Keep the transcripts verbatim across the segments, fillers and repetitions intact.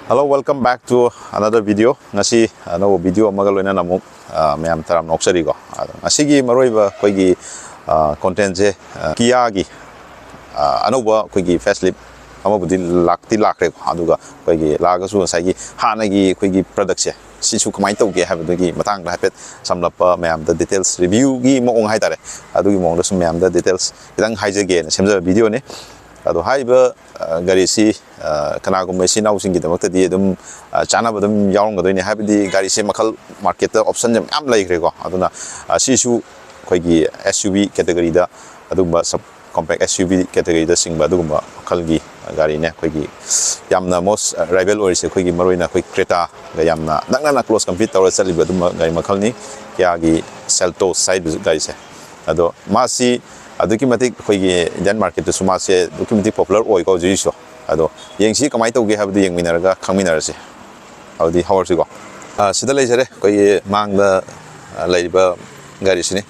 Hello, welcome back to another video. ꯉꯁꯤ ꯑꯅꯧꯕ video ꯑꯃꯒ ꯂꯣꯏꯅꯅ ꯑꯃꯨꯛ ꯑ, ꯃꯌꯥꯝ ꯇꯔꯥꯝꯅ ꯑꯣꯛꯆꯔꯤꯀꯣ꯫ ꯑꯗꯣ ꯉꯁꯤꯒꯤ ꯃꯔꯨꯑꯣꯏꯕ ꯑꯩꯈꯣꯏꯒꯤ ꯀꯣꯟꯇꯦꯟꯁꯦ ꯀꯤꯌꯥꯒꯤ ꯑꯅꯧꯕ ꯑꯩꯈꯣꯏꯒꯤ ꯐꯦꯁ ꯂꯤꯞ ꯑꯃꯕꯨꯗꯤ ꯂꯥꯛꯇꯤ ꯂꯥꯛꯈ꯭ꯔꯦꯀꯣ꯫ ꯑꯗꯨꯒ ꯑꯩꯈꯣꯏꯒꯤ ꯂꯥꯛꯑꯒꯁꯨ ꯉꯁꯥꯏꯒꯤ ꯍꯥꯟꯅꯒꯤ ꯑꯩꯈꯣꯏꯒꯤ ꯄ꯭ꯔꯗꯛꯁꯦ ꯁꯤꯁꯨ ꯀꯃꯥꯏꯅ ꯇꯧꯒꯦ ꯍꯥꯏꯕꯗꯨꯒꯤ ꯃꯇꯥꯡꯗ ꯍꯥꯏꯐꯦꯠ ꯁꯝꯂꯞꯄ ꯃꯌꯥꯝꯗ ꯗꯤꯇꯦꯜꯁ ꯔꯤꯚ꯭ꯌꯨꯒꯤ ꯃꯑꯣꯡ ꯍꯥꯏꯇꯥꯔꯦ, ꯑꯗꯨꯒꯤ ꯃꯑꯣꯡꯗ ꯁꯨꯝ ꯃꯌꯥꯝꯗ ꯗꯤꯇꯦꯜꯁ ꯈꯤꯇꯪ ꯍꯥꯏꯖꯒꯦꯅ ꯁꯦꯝꯖꯕ videoꯅꯤ꯫ ꯑꯗꯣ ꯍꯥꯏꯔꯤꯕ ꯑ, ꯒꯥꯔꯤꯁꯤ ꯑ, ꯀꯅꯥꯒꯨꯝꯕ ꯏꯆꯤꯟ ꯏꯅꯥꯎꯁꯤꯡꯒꯤꯗꯃꯛꯇꯗꯤ ꯑꯗꯨꯝ ꯑ, ꯆꯥꯅꯕ ꯑꯗꯨꯝ ꯌꯥꯎꯔꯝꯒꯗꯣꯏꯅꯦ꯫ ꯍꯥꯏꯕꯗꯤ ꯒꯥꯔꯤꯁꯦ ꯃꯈꯜ ꯃꯥꯔꯀꯦꯠꯇ ꯑꯣꯞꯁꯟꯁꯦ ꯃꯌꯥꯝ ꯂꯩꯈ꯭ꯔꯦꯀꯣ꯫ ꯑꯗꯨꯅ ꯑ, ꯁꯤꯁꯨ ꯑꯩꯈꯣꯏꯒꯤ SUV categoryꯗ, ꯑꯗꯨꯒꯨꯝꯕ ꯁꯕ ꯀꯣꯝꯄꯦꯛ SUV categoryꯗ ꯆꯤꯡꯕ ꯑꯗꯨꯒꯨꯝꯕ ꯃꯈꯜꯒꯤ ꯒꯥꯔꯤꯅꯦ꯫ ꯑꯩꯈꯣꯏꯒꯤ ꯌꯥꯝꯅ most rival ꯑꯣꯏꯔꯤꯁꯦ ꯑꯩꯈꯣꯏꯒꯤ ꯃꯔꯨꯑꯣꯏꯅ ꯑꯩꯈꯣꯏ Cretaꯒ ꯌꯥꯝꯅ ꯅꯛꯅꯅ close compete ꯇꯧꯔ ꯆꯠꯂꯤꯕ ꯑꯗꯨꯝꯕ ꯒꯥꯔꯤ ꯃꯈꯜꯅꯤ꯫ Kiaꯒꯤ Seltos ꯍꯥꯏꯔꯤꯕ ꯒꯥꯔꯤꯁꯦ꯫ ꯑꯗꯣ ꯃꯥꯁꯤ ꯑꯗꯨꯛꯀꯤ ꯃꯇꯤꯛ ꯑꯩꯈꯣꯏꯒꯤ Indian marketꯇꯁꯨ ꯃꯥꯁꯦ ꯑꯗꯨꯛꯀꯤ ꯃꯇꯤꯛ popular ꯑꯣꯏꯀꯣ ꯍꯧꯖꯤꯛ ꯍꯧꯖꯤꯛꯁꯨ꯫ ꯑꯗꯣ ꯌꯦꯡꯁꯤ ꯀꯃꯥꯏꯅ ꯇꯧꯒꯦ ꯍꯥꯏꯕꯗꯨ ꯌꯦꯡꯃꯤꯟꯅꯔꯒ ꯈꯪꯃꯤꯟꯅꯔꯁꯤ꯫ ꯑꯗꯨꯗꯤ ꯍꯧꯔꯁꯤꯀꯣ꯫ ꯑ, ꯁꯤꯗ ꯂꯩꯖꯔꯦ ꯑꯩꯈꯣꯏꯒꯤ ꯃꯥꯡꯗ ꯑ, ꯂꯩꯔꯤꯕ ꯒꯥꯔꯤꯁꯤꯅꯤ,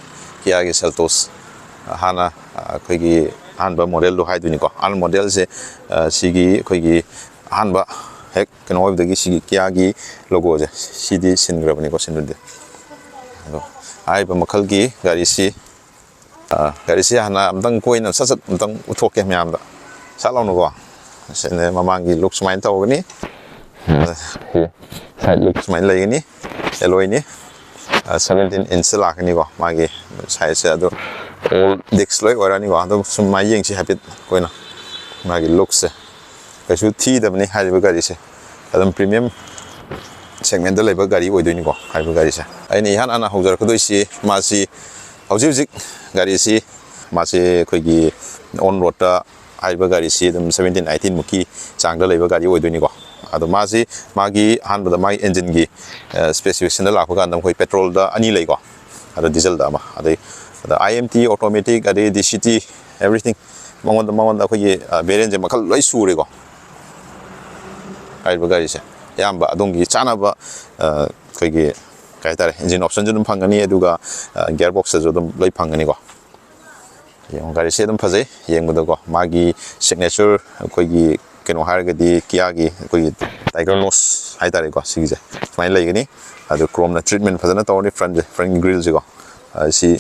Kiaꯒꯤ Seltos꯫ ꯍꯥꯟꯅ ꯑ, ꯑꯩꯈꯣꯏꯒꯤ ꯑꯍꯥꯟꯕ ꯃꯣꯗꯦꯜꯗꯣ ꯍꯥꯏꯗꯣꯏꯅꯤꯀꯣ꯫ ꯑꯍꯥꯟꯕ ꯃꯣꯗꯦꯜꯁꯦ ꯑ, ꯁꯤꯒꯤ ꯑꯩꯈꯣꯏꯒꯤ ꯑꯍꯥꯟꯕ ꯍꯦꯛ ꯀꯩꯅꯣ ꯑꯣꯏꯕꯗꯒꯤ ꯁꯤꯒꯤ Kiaꯒꯤ logoꯁꯦ ꯁꯤꯗꯤ ꯁꯤꯟꯈ꯭ꯔꯕꯅꯤꯀꯣ, ꯁꯤꯟꯕꯗꯤ꯫ ꯑꯗꯣ ꯍꯥꯏꯔꯤꯕ ꯃꯈꯜꯒꯤ ꯒꯥꯔꯤꯁꯤ ꯑ, ꯒꯥꯔꯤꯁꯤ ꯍꯥꯟꯅ ꯑꯝꯇꯪ ꯀꯣꯏꯅ ꯁꯠ ꯁꯠ ꯑꯝꯇꯪ ꯎꯠꯊꯣꯛꯀꯦ ꯃꯌꯥꯝꯗ꯫ ꯁꯠ ꯂꯥꯎꯅꯀꯣ꯫ ꯁꯤꯅꯦ ꯃꯃꯥꯡꯒꯤ ꯂꯨꯛ ꯁꯨꯃꯥꯏꯅ ꯇꯧꯒꯅꯤ꯫ ꯁꯥꯏꯠ ꯂꯨꯛ ꯁꯨꯃꯥꯏꯅ ꯂꯩꯒꯅꯤ꯫ ꯑꯦꯂꯣꯏꯅꯤ꯫ ꯁꯚꯦꯟꯇꯤꯟ ꯏꯟꯁꯇ ꯂꯥꯛꯀꯅꯤꯀꯣ ꯃꯥꯒꯤ ꯁꯥꯏꯖꯁꯦ꯫ ꯑꯗꯣ ꯑꯣꯜ ꯗꯤꯛꯁ ꯂꯣꯏ ꯑꯣꯏꯔꯅꯤꯀꯣ꯫ ꯑꯗꯣ ꯁꯨꯝ ꯃꯥꯏ ꯌꯦꯡꯁꯤ ꯍꯥꯏꯐꯦꯠ ꯑꯩꯈꯣꯏꯅ ꯃꯥꯒꯤ ꯂꯨꯛꯁꯦ꯫ ꯀꯩꯁꯨ ꯊꯤꯗꯕꯅꯤ ꯍꯥꯏꯔꯤꯕ ꯒꯥꯔꯤꯁꯦ꯫ ꯑꯗꯨꯝ premium segmentꯇ ꯂꯩꯕ ꯒꯥꯔꯤ ꯑꯣꯏꯗꯣꯏꯅꯤꯀꯣ ꯍꯥꯏꯔꯤꯕ ꯒꯥꯔꯤꯁꯦ꯫ ꯑꯩꯅ ꯏꯍꯥꯟ ꯍꯥꯟꯅ ꯍꯧꯖꯔꯛꯀꯗꯣꯏꯁꯤ ꯃꯥꯁꯤ ꯍꯧꯖꯤꯛ ꯍꯧꯖꯤꯛ ꯒꯥꯔꯤꯁꯤ ꯃꯥꯁꯤ ꯑꯩꯈꯣꯏꯒꯤ on roadꯇ ꯍꯥꯏꯔꯤꯕ ꯒꯥꯔꯤꯁꯤ ꯑꯗꯨꯝ ꯁꯚꯦꯟꯇꯤꯟ ꯑꯩꯇꯤꯟ ꯃꯨꯛꯀꯤ ꯆꯥꯡꯗ ꯂꯩꯕ ꯒꯥꯔꯤ ꯑꯣꯏꯗꯣꯏꯅꯤꯀꯣ꯫ ꯑꯗꯣ ꯃꯥꯁꯤ ꯃꯥꯒꯤ ꯑꯍꯥꯟꯕꯗ ꯃꯥꯒꯤ engineꯒꯤ specificationꯗ ꯂꯥꯛꯄ ꯀꯥꯟꯗ ꯑꯩꯈꯣꯏ petrolꯗ ꯑꯅꯤ ꯂꯩꯀꯣ꯫ ꯑꯗ dieselꯗ ꯑꯃ, ꯑꯗꯩ ꯑꯗ IMT, automatic, ꯑꯗꯩ DCT, everything꯫ ꯃꯉꯣꯟꯗ ꯃꯉꯣꯟꯗ ꯑꯩꯈꯣꯏꯒꯤ variantꯁꯦ ꯃꯈꯜ ꯂꯣꯏ ꯁꯨꯔꯦꯀꯣ꯫ ꯍꯥꯏꯔꯤꯕ ꯒꯥꯔꯤꯁꯦ ꯑꯌꯥꯝꯕ ꯑꯗꯣꯝꯒꯤ ꯆꯥꯅꯕ ꯑ, ꯑꯩꯈꯣꯏꯒꯤ ꯀꯩ ꯍꯥꯏꯇꯥꯔꯦ, engine optionꯁꯨ ꯑꯗꯨꯝ ꯐꯪꯒꯅꯤ, ꯑꯗꯨꯒ gearboxꯇꯁꯨ ꯑꯗꯨꯝ ꯂꯣꯏ ꯐꯪꯒꯅꯤꯀꯣ꯫ ꯌꯦꯡꯉꯣ, ꯒꯥꯔꯤꯁꯦ ꯑꯗꯨꯝ ꯐꯖꯩ ꯌꯦꯡꯕꯗꯀꯣ꯫ ꯃꯥꯒꯤ signature ꯑꯩꯈꯣꯏꯒꯤ ꯀꯩꯅꯣ ꯍꯥꯏꯔꯒꯗꯤ Kiaꯒꯤ ꯑꯩꯈꯣꯏꯒꯤ Tiger nose ꯍꯥꯏꯇꯥꯔꯦꯀꯣ, ꯁꯤꯒꯤꯁꯦ ꯁꯨꯃꯥꯏꯅ ꯂꯩꯒꯅꯤ꯫ ꯑꯗꯨ chromeꯅ treatment ꯐꯖꯅ ꯇꯧꯔꯅꯤ front front grillꯁꯤꯀꯣ꯫ ꯑ, ꯁꯤ,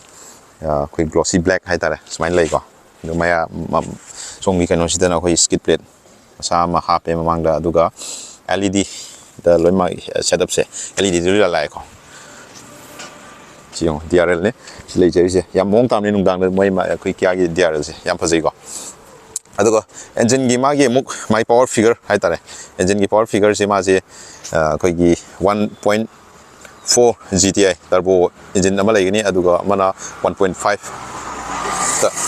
ꯑ, ꯑꯩꯈꯣꯏ glossy black ꯍꯥꯏꯇꯥꯔꯦ, ꯁꯨꯃꯥꯏꯅ ꯂꯩꯀꯣ꯫ ꯑꯗꯨ ꯃꯌꯥ-, ꯃ-, ꯁꯣꯝꯒꯤ ꯀꯩꯅꯣꯁꯤꯗꯅ ꯑꯩꯈꯣꯏ skid plate ꯃꯆꯥ ꯑꯃ ꯍꯥꯞꯄꯦ ꯃꯃꯥꯡꯗ, ꯑꯗꯨꯒ L E Dꯗ ꯂꯣꯏꯅꯃꯛ setupꯁꯦ L E Dꯗ ꯂꯣꯏ ꯂꯥꯛꯑꯦꯀꯣ꯫ ꯁꯤ ꯌꯦꯡꯉꯣ, D R Lꯅꯦ ꯁꯤ ꯂꯩꯖꯔꯤꯁꯦ꯫ ꯌꯥꯝ ꯃꯑꯣꯡ ꯇꯥꯕꯅꯤ ꯅꯨꯡꯗꯥꯡꯗ ꯃꯣꯏ ꯃ-, ꯑꯩꯈꯣꯏ Kiaꯒꯤ D R Lꯁꯦ ꯌꯥꯝ ꯐꯖꯩꯀꯣ꯫ ꯑꯗꯨꯒ engineꯒꯤ ꯃꯥꯒꯤ ꯑꯃꯨꯛ ꯃꯥꯏ power figure ꯍꯥꯏꯇꯥꯔꯦ, engineꯒꯤ power figureꯁꯦ ꯃꯥꯁꯦ, ꯑ, ꯑꯩꯈꯣꯏꯒꯤ one point four G T I turbo engine ꯑꯃ ꯂꯩꯒꯅꯤ, ꯑꯗꯨꯒ ꯑꯃꯅ one point five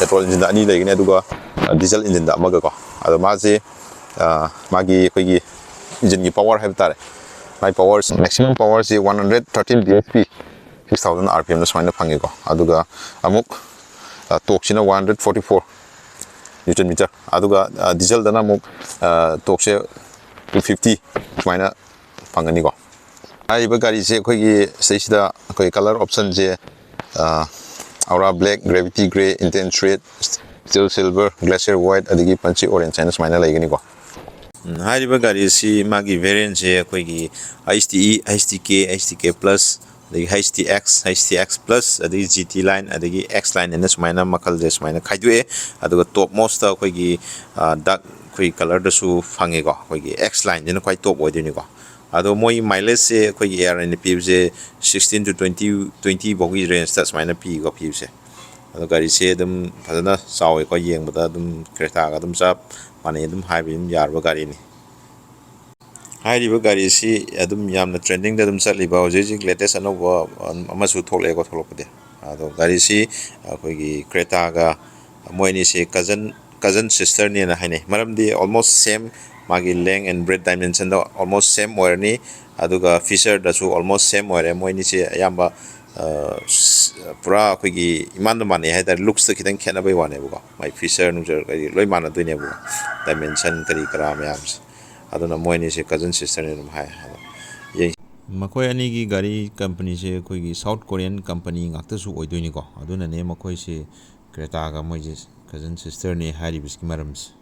petrol engineꯗ ꯑꯅꯤ ꯂꯩꯒꯅꯤ, ꯑꯗꯨꯒ, ꯑ, diesel engineꯗ ꯑꯃꯒꯀꯣ꯫ ꯑꯗꯣ ꯃꯥꯁꯦ, ꯑ, ꯃꯥꯒꯤ ꯑꯩꯈꯣꯏꯒꯤ engineꯒꯤ power ꯍꯥꯏꯕ ꯇꯥꯔꯦ, ꯃꯥꯏ power, maximum powerꯁꯤ one hundred thirteen B H P, six thousand R P Mꯗ ꯁꯨꯃꯥꯏꯅ ꯐꯪꯉꯦꯀꯣ꯫ ꯑꯗꯨꯒ ꯑꯃꯨꯛ, ꯑ, torqueꯁꯤꯅ one hundred forty four Newton meter, ꯑꯗꯨꯒ, ꯑ, dieselꯗꯅ ꯑꯃꯨꯛ, ꯑ, torqueꯁꯦ two fifty ꯁꯨꯃꯥꯏꯅ ꯐꯪꯒꯅꯤꯀꯣ꯫ ꯍꯥꯏꯔꯤꯕ ꯒꯥꯔꯤꯁꯦ ꯑꯩꯈꯣꯏꯒꯤ ꯁꯤꯗꯩꯁꯤꯗ ꯑꯩꯈꯣꯏ colour optionꯁꯦ, ꯑ, Aura Black, Gravity Grey, Intense Red, Steel Silver, Glacier White, ꯑꯗꯒꯤ Punchy Orange ꯍꯥꯏꯅ ꯁꯨꯃꯥꯏꯅ ꯂꯩꯒꯅꯤꯀꯣ꯫ ꯎꯝ, ꯍꯥꯏꯔꯤꯕ ꯒꯥꯔꯤꯁꯤ ꯃꯥꯒꯤ variantꯁꯦ ꯑꯩꯈꯣꯏꯒꯤ H T E, H T K, H T K plus, ꯑꯗꯒꯤ H T X, H T X plus, ꯑꯗꯒꯤ G T line, ꯑꯗꯒꯤ X line ꯍꯥꯏꯅ ꯁꯨꯃꯥꯏꯅ ꯃꯈꯜꯁꯦ ꯁꯨꯃꯥꯏꯅ ꯈꯥꯏꯗꯣꯛꯑꯦ꯫ ꯑꯗꯨꯒ top mostꯇ ꯑꯩꯈꯣꯏꯒꯤ, ꯑ, dark ꯑꯩꯈꯣꯏꯒꯤ colourꯗꯁꯨ ꯐꯪꯉꯦꯀꯣ꯫ ꯑꯩꯈꯣꯏꯒꯤ X lineꯁꯤꯅ ꯈ꯭ꯋꯥꯏ top ꯑꯣꯏꯗꯣꯏꯅꯤꯀꯣ꯫ ꯑꯗꯣ ꯃꯣꯏ mileageꯁꯦ ꯑꯩꯈꯣꯏꯒꯤ A R Iꯅ ꯄꯤꯕꯁꯦ sixteen to twenty, twenty ꯐꯥꯎꯒꯤ rangeꯇ ꯁꯨꯃꯥꯏꯅ ꯄꯤꯀꯣ ꯄꯤꯕꯁꯦ꯫ ꯑꯗꯣ ꯒꯥꯔꯤꯁꯦ ꯑꯗꯨꯝ ꯐꯖꯅ ꯆꯥꯎꯋꯦꯀꯣ, ꯌꯦꯡꯕꯗ ꯑꯗꯨꯝ Cretaꯒ ꯑꯗꯨꯝ ꯆꯞ ꯃꯥꯟꯅꯩ ꯑꯗꯨꯝ ꯍꯥꯏꯕ ꯑꯗꯨꯝ ꯌꯥꯔꯕ ꯒꯥꯔꯤꯅꯤ꯫ ꯍꯥꯏꯔꯤꯕ ꯒꯥꯔꯤꯁꯤ ꯑꯗꯨꯝ ꯌꯥꯝꯅ trendingꯗ ꯑꯗꯨꯝ ꯆꯠꯂꯤꯕ, ꯍꯧꯖꯤꯛ ꯍꯧꯖꯤꯛ latest ꯑꯅꯧꯕ ꯑꯃꯁꯨ ꯊꯣꯛꯂꯛꯑꯦꯀꯣ, ꯊꯣꯛꯂꯛꯄꯗꯤ꯫ ꯑꯗꯣ ꯒꯥꯔꯤꯁꯤ ꯑꯩꯈꯣꯏꯒꯤ Cretaꯒ ꯃꯣꯏ ꯑꯅꯤꯁꯤ cousin, cousin sisterꯅꯦꯅ ꯍꯥꯏꯅꯩ, ꯃꯔꯝꯗꯤ almost same, ꯃꯥꯒꯤ length and breadth dimensionꯗ almost same ꯑꯣꯏꯔꯅꯤ, ꯑꯗꯨꯒ featureꯗꯁꯨ almost same ꯑꯣꯏꯔꯦ꯫ ꯃꯣꯏ ꯑꯅꯤꯁꯦ ꯑꯌꯥꯝꯕ, ꯑ, ꯁ-, ꯄꯨꯔꯥ ꯑꯩꯈꯣꯏꯒꯤ ꯏꯃꯥꯟꯗ ꯃꯥꯟꯅꯩ ꯍꯥꯏꯇꯥꯔꯦ, looksꯇ ꯈꯤꯇꯪ ꯈꯦꯠꯅꯕꯩ ꯋꯥꯅꯦꯕꯀꯣ, ꯃꯥꯏ feature ꯅꯨꯡꯆꯔ ꯀꯔꯤ ꯂꯣꯏ ꯃꯥꯟꯅꯗꯣꯏꯅꯦꯕꯀꯣ, dimension ꯀꯔꯤ ꯀꯔꯥ ꯃꯌꯥꯝꯁꯦ꯫ ꯑꯗꯨꯅ ꯃꯣꯏ ꯑꯅꯤꯁꯦ cousin sisterꯅꯦ ꯑꯗꯨꯝ ꯍꯥꯏ꯫ ꯑꯗꯣ ꯌꯦꯡ- ꯃꯈꯣꯏ ꯑꯅꯤꯒꯤ ꯒꯥꯔꯤ companyꯁꯦ ꯑꯩꯈꯣꯏꯒꯤ South Korean company ꯉꯥꯛꯇꯁꯨ ꯑꯣꯏꯗꯣꯏꯅꯤꯀꯣ, ꯑꯗꯨꯅꯅꯦ ꯃꯈꯣꯏꯁꯦ Cretaꯒ ꯃꯣꯏꯁꯦ cousin sisterꯅꯦ ꯍꯥꯏꯔꯤꯕꯁꯤꯒꯤ ꯃꯔꯝꯁꯦ꯫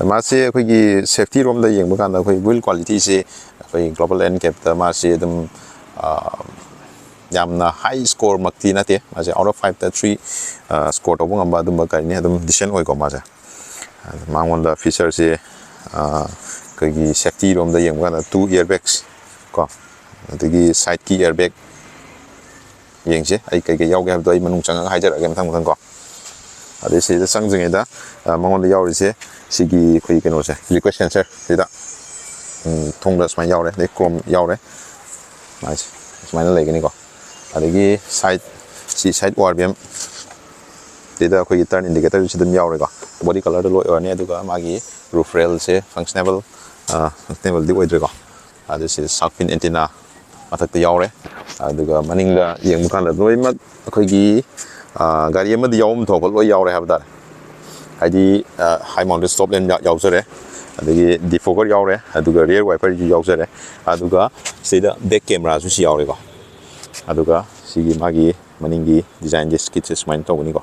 ꯃꯥꯁꯦ ꯑꯩꯈꯣꯏꯒꯤ ꯁꯦꯐꯇꯤ ꯔꯣꯝꯗ ꯌꯦꯡꯕ ꯀꯥꯟꯗ ꯑꯩꯈꯣꯏ ꯋꯤꯜ ꯀ꯭ꯋꯥꯂꯤꯇꯤꯁꯦ ꯑꯩꯈꯣꯏ ꯒ꯭ꯂꯣꯕꯜ ꯑꯦꯟ ꯀꯦꯞꯇ ꯃꯥꯁꯦ ꯑꯗꯨꯝ, ꯑ, ꯌꯥꯝꯅ ꯍꯥꯏ ꯁ꯭ꯀꯣꯔꯃꯛꯇꯤ ꯅꯠꯇꯦ꯫ ꯃꯥꯁꯦ ꯑꯥꯎꯠ ꯑꯣꯐ ꯐꯥꯏꯚꯇ ꯊ꯭ꯔꯤ ꯁ꯭ꯀꯣꯔ ꯇꯧꯕ ꯉꯝꯕ ꯑꯗꯨꯝꯕ ꯒꯥꯔꯤꯅꯤ, ꯑꯗꯨꯝ ꯗꯤꯁꯦꯟ ꯑꯣꯏꯀꯣ ꯃꯥꯁꯦ꯫ ꯃꯉꯣꯟꯗ ꯐꯤꯆꯔꯁꯦ, ꯑ, ꯑꯩꯈꯣꯏꯒꯤ ꯁꯦꯐꯇꯤ ꯔꯣꯝꯗ ꯌꯦꯡꯕ ꯀꯥꯟꯗ ꯇꯨ ꯏꯌꯔ ꯕꯦꯒꯁ ꯀꯣ, ꯑꯗꯒꯤ ꯁꯥꯏꯠꯀꯤ ꯏꯌꯔ ꯕꯦꯒ ꯌꯦꯡꯁꯦ꯫ ꯑꯩ ꯀꯩꯀꯩ ꯌꯥꯎꯒꯦ ꯍꯥꯏꯕꯗꯣ ꯑꯩ ꯃꯅꯨꯡ ꯆꯪꯉꯒ ꯍꯥꯏꯖꯔꯛꯑꯒꯦ ꯃꯊꯪ ꯃꯊꯪ ꯀꯣ꯫ ꯑꯗꯩ ꯁꯤꯗ ꯆꯪꯗ꯭ꯔꯤꯉꯩꯗ, ꯑ, ꯃꯉꯣꯟꯗ ꯌꯥꯎꯔꯤꯁꯦ ꯁꯤꯒꯤ ꯑꯩꯈꯣꯏ ꯀꯩꯅꯣꯁꯦ, ꯂꯤꯀ꯭ꯋꯤꯠ ꯁꯦꯟꯁꯔ ꯁꯤꯗ, ꯎꯝ, ꯊꯣꯡꯗ ꯁꯨꯃꯥꯏꯅ ꯌꯥꯎꯔꯦ, ꯑꯗꯩ ꯀ꯭ꯔꯣꯝ ꯌꯥꯎꯔꯦ꯫ ꯁꯨꯃꯥꯏꯅ, ꯁꯨꯃꯥꯏꯅ ꯂꯩꯒꯅꯤꯀꯣ꯫ ꯑꯗꯒꯤ ꯁꯥꯏꯠ, ꯁꯤ ꯁꯥꯏꯠ ꯑꯣ ꯑꯥꯔ ꯕꯤ ꯑꯦꯝ ꯁꯤꯗ ꯑꯩꯈꯣꯏꯒꯤ ꯇꯔꯟ ꯏꯟꯗꯤꯀꯦꯇꯔꯁꯨ ꯑꯗꯨꯝ ꯌꯥꯎꯔꯦꯀꯣ꯫ ꯕꯣꯗꯤ ꯀꯂꯔꯗ ꯂꯣꯏ ꯑꯣꯏꯔꯅꯤ꯫ ꯑꯗꯨꯒ ꯃꯥꯒꯤ ꯔꯨꯐ ꯔꯦꯜꯁꯦ ꯐꯪꯁꯅꯦꯕꯜ, ꯑ, ꯐꯪꯁꯅꯦꯕꯜꯗꯤ ꯑꯣꯏꯗ꯭ꯔꯦꯀꯣ꯫ ꯑꯗꯨ ꯁꯤꯗ ꯁꯥꯔꯛ ꯐꯤꯟ ꯑꯦꯟꯇꯤꯅꯥ ꯃꯊꯛꯇ ꯌꯥꯎꯔꯦ꯫ ꯑꯗꯨꯒ ꯃꯅꯤꯡꯗ ꯌꯦꯡꯕ ꯀꯥꯟꯗ ꯂꯣꯏꯅꯃꯛ ꯑꯩꯈꯣꯏꯒꯤ, ꯑ, ꯒꯥꯔꯤ ꯑꯃꯗ ꯌꯥꯎꯐꯝ ꯊꯣꯛꯄ ꯂꯣꯏ ꯌꯥꯎꯔꯦ ꯍꯥꯏꯕ ꯇꯥꯔꯦ꯫ ꯍꯥꯏꯗꯤ, ꯑ, ꯍꯥꯏ ꯃꯥꯎꯟꯇꯦꯟ ꯁ꯭ꯇꯣꯞ ꯂꯦꯝ ꯌꯥ-, ꯌꯥꯎꯖꯔꯦ꯫ ꯑꯗꯒꯤ ꯗꯤꯐꯣꯒꯔ ꯌꯥꯎꯔꯦ꯫ ꯑꯗꯨꯒ ꯔꯤꯌꯔ ꯋꯥꯏꯄꯔꯁꯨ ꯌꯥꯎꯖꯔꯦ꯫ ꯑꯗꯨꯒ ꯁꯤꯗ ꯕꯦꯛ ꯀꯦꯃꯦꯔꯥꯁꯨ ꯁꯤ ꯌꯥꯎꯔꯦꯀꯣ꯫ ꯑꯗꯨꯒ ꯁꯤꯒꯤ ꯃꯥꯒꯤ ꯃꯅꯤꯡꯒꯤ ꯗꯤꯖꯥꯏꯟꯁꯦ, ꯁ꯭ꯀꯤꯠꯁꯦ ꯁꯨꯃꯥꯏꯅ ꯇꯧꯒꯅꯤꯀꯣ꯫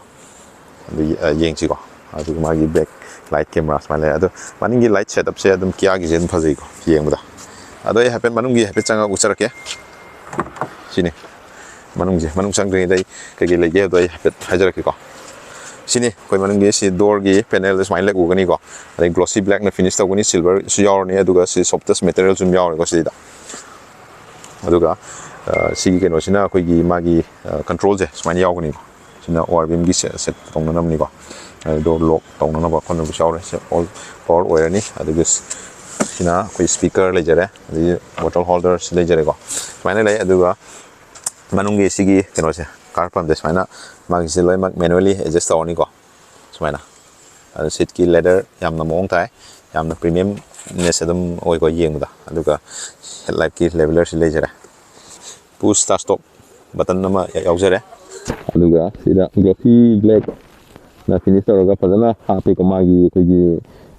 ꯑꯗꯨ, ꯑ, ꯌꯦꯡꯁꯤꯀꯣ꯫ ꯑꯗꯨꯒ ꯃꯥꯒꯤ ꯕꯦꯛ ꯂꯥꯏꯠ ꯀꯦꯃꯦꯔꯥ ꯁꯨꯃꯥꯏꯅ ꯂꯩ꯫ ꯑꯗꯣ ꯃꯅꯤꯡꯒꯤ ꯂꯥꯏꯠ ꯁꯦꯠꯑꯞꯁꯦ ꯑꯗꯨꯝ ꯀꯤꯌꯥꯒꯤꯁꯦ ꯑꯗꯨꯝ ꯐꯖꯩꯀꯣ ꯌꯦꯡꯕꯗ꯫ ꯑꯗꯣ ꯑꯩ ꯍꯥꯏꯐꯦꯠ ꯃꯅꯨꯡꯒꯤ ꯍꯥꯏꯐꯦꯠ ꯆꯪꯉꯒ ꯎꯠꯆꯔꯛꯀꯦ꯫ ꯁꯤꯅꯤ ꯃꯅꯨꯡꯁꯦ꯫ ꯃꯅꯨꯡ ꯆꯪꯗ꯭ꯔꯤꯉꯩꯗ ꯑꯩ ꯀꯩꯀꯩ ꯂꯩꯒꯦ ꯍꯥꯏꯕꯗꯣ ꯑꯩ ꯍꯥꯏꯐꯦꯠ ꯍꯥꯏꯖꯔꯛꯀꯦꯀꯣ꯫ ꯁꯤꯅꯤ ꯑꯩꯈꯣꯏ ꯃꯅꯨꯡꯒꯤ ꯁꯤ ꯗꯣꯔꯒꯤ ꯄꯦꯅꯦꯜꯗ ꯁꯨꯃꯥꯏꯅ ꯂꯩ ꯎꯒꯅꯤꯀꯣ꯫ ꯑꯗꯩ ꯒ꯭ꯂꯣꯁꯤ ꯕ꯭ꯂꯦꯛꯅ ꯐꯤꯅꯤꯁ ꯇꯧꯒꯅꯤ, ꯁꯤꯜꯚꯔꯁꯨ ꯌꯥꯎꯔꯅꯤ, ꯑꯗꯨꯒ ꯁꯤ ꯁꯣꯐꯇꯦꯁ ꯃꯦꯇꯔꯤꯌꯦꯜꯁꯨ ꯑꯗꯨꯝ ꯌꯥꯎꯔꯦꯀꯣ ꯁꯤꯗ꯫ ꯑꯗꯨꯒ, ꯑ, ꯁꯤꯒꯤ ꯀꯩꯅꯣꯁꯤꯅ ꯑꯩꯈꯣꯏꯒꯤ ꯃꯥꯒꯤ, ꯑ, ꯀꯟꯇ꯭ꯔꯣꯜꯁꯦ ꯁꯨꯃꯥꯏꯅ ꯌꯥꯎꯒꯅꯤꯀꯣ꯫ ꯁꯤꯅ ꯑꯣ ꯑꯥꯔ ꯕꯤ ꯑꯦꯝꯒꯤ ꯁꯦꯠ, ꯁꯦꯠ ꯇꯧꯅꯅꯕꯅꯤꯀꯣ꯫ ꯑ, ꯗꯣꯔ ꯂꯣꯛ ꯇꯧꯅꯅꯕ ꯈꯣꯠꯅꯕꯁꯨ ꯌꯥꯎꯔꯦ꯫ ꯁꯤ ꯑꯣꯜ ꯄꯋꯥꯔ ꯑꯣꯏꯔꯅꯤ꯫ ꯑꯗꯨꯒ ꯁꯤꯅ ꯑꯩꯈꯣꯏ ꯁ꯭ꯄꯤꯀꯔ ꯂꯩꯖꯔꯦ, ꯑꯗꯒꯤ ꯕꯣꯇꯜ ꯍꯣꯜꯗꯔꯁꯨ ꯂꯩꯖꯔꯦꯀꯣ꯫ ꯁꯨꯃꯥꯏꯅ ꯂꯩ꯫ ꯑꯗꯨꯒ ꯃꯅꯨꯡꯒꯤ ꯁꯤꯒꯤ ꯀꯩꯅꯣꯁꯦ, ꯀꯥꯔ ꯄꯝꯁꯦ ꯁꯨꯃꯥꯏꯅ ꯃꯥꯒꯤꯁꯦ ꯂꯣꯏꯅꯃꯛ ꯃꯦꯅꯨꯋꯦꯂꯤ ꯑꯦꯗꯖꯁ ꯇꯧꯔꯅꯤꯀꯣ꯫ ꯁꯨꯃꯥꯏꯅ꯫ ꯑꯗꯨ ꯁꯤꯠꯀꯤ ꯂꯦꯗꯔ ꯌꯥꯝꯅ ꯃꯑꯣꯡ ꯇꯥꯏ, ꯌꯥꯝꯅ ꯄ꯭ꯔꯤꯃꯤꯌꯝꯅꯦꯁ ꯑꯗꯨꯝ ꯑꯣꯏꯀꯣ ꯌꯦꯡꯕꯗ꯫ ꯑꯗꯨꯒ ꯍꯦꯗꯂꯥꯏꯠꯀꯤ ꯂꯦꯕꯦꯂꯔꯁꯤ ꯂꯩꯖꯔꯦ꯫ ꯄꯨꯁ ꯁ꯭ꯇꯥꯔꯠ ꯁ꯭ꯇꯣꯞ ꯕꯇꯟ ꯑꯃ ꯌꯥꯎꯖꯔꯦ꯫ ꯑꯗꯨꯒ ꯁꯤꯗ ꯒ꯭ꯂꯣꯁꯤ ꯕ꯭ꯂꯦꯛꯅ ꯐꯤꯅꯤꯁ ꯇꯧꯔꯒ ꯐꯖꯅ ꯍꯥꯞꯄꯦꯀꯣ ꯃꯥꯒꯤ ꯑꯩꯈꯣꯏꯒꯤ,